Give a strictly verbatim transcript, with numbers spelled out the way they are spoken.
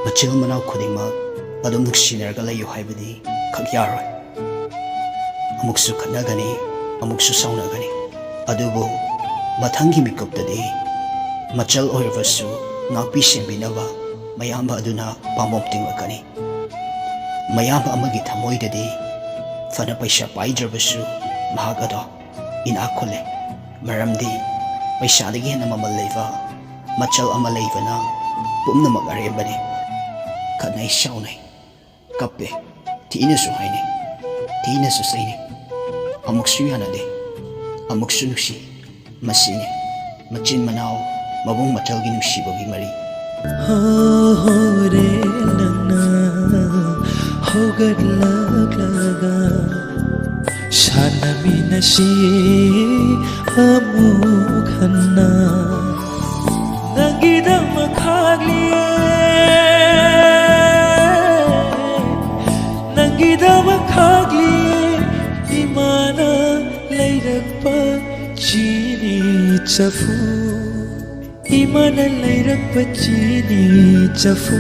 ꯃꯆꯤꯜ ꯃꯅꯥꯎ ꯈꯨꯗꯤꯡꯃꯛ ꯑꯗꯨꯝ ꯅꯨꯡꯁꯤꯅꯔꯒ ꯂꯩꯌꯨ ꯍꯥꯏꯕꯗꯤ ꯈꯛ ꯌꯥꯔꯣꯏ꯫ ꯑꯃꯨꯛꯁꯨ ꯈꯠꯅꯒꯅꯤ, ꯑꯃꯨꯛꯁꯨ ꯁꯥꯎꯅꯒꯅꯤ꯫ ꯑꯗꯨꯕꯨ ꯃꯊꯪꯒꯤ ꯃꯤꯀꯨꯞꯇꯗꯤ ꯃꯆꯜ ꯑꯣꯏꯔꯕꯁꯨ ꯉꯥꯛꯄꯤ ꯁꯦꯟꯕꯤꯅꯕ ꯃꯌꯥꯝꯕ ꯑꯗꯨꯅ ꯄꯥꯝꯕꯣꯝ ꯇꯤꯡꯂꯛꯀꯅꯤ꯫ ꯃꯌꯥꯝꯕ ꯑꯃꯒꯤ ꯊꯃꯣꯏꯗꯗꯤ ꯐꯅ ꯄꯩꯁꯥ ꯄꯥꯏꯗ꯭ꯔꯕꯁꯨ ꯃꯍꯥꯛ ꯑꯗꯣ ꯏꯅꯥꯛ ꯈꯨꯜꯂꯦ꯫ ꯃꯔꯝꯗꯤ ꯄꯩꯁꯥꯗꯒꯤ ꯍꯦꯟꯅ ꯃꯃꯜ ꯂꯩꯕ ꯃꯆꯜ ꯑꯃ ꯂꯩꯕꯅ ꯄꯨꯝꯅꯃꯛ ꯑꯔꯦꯝꯕꯅꯤ꯫ ꯈꯠꯅꯩ, ꯁꯥꯎꯅꯩ, ꯀꯞꯄꯦ, ꯊꯤꯅꯁꯨ ꯍꯥꯏꯅꯩ, ꯊꯤꯅꯁꯨ ꯆꯩꯅꯩ꯫ ꯑꯃꯨꯛꯁꯨ ꯌꯥꯅꯗꯦ, ꯑꯃꯨꯛꯁꯨ ꯅꯨꯡꯁꯤ꯫ ꯃꯁꯤꯅꯤ ꯃꯆꯤꯟ ꯃꯅꯥꯎ, ꯃꯕꯨꯡ ꯃꯆꯜꯒꯤ ꯅꯨꯡꯁꯤꯕꯒꯤ ꯃꯔꯤ꯫ ꯍꯣꯔꯦ ꯅꯪꯅ ꯍꯧꯒꯠꯂꯛꯂꯒ ꯁꯥꯟꯅꯃꯤꯟꯅꯁꯤ ꯑꯃꯨꯛ ꯍꯟꯅ꯫ ꯅꯪꯒꯤꯗꯃꯛ ꯈꯥꯛꯂꯤꯌꯦ, ꯅꯪꯒꯤꯗꯃꯛ ꯈꯥꯛꯂꯤꯌꯦ, ꯏꯃꯥꯅ ꯂꯩꯔꯛꯄ ꯆꯤꯅꯤ ꯆꯐꯨ, ꯏꯃꯥꯅ ꯂꯩꯔꯛꯄ ꯆꯤꯅꯤ ꯆꯐꯨ꯫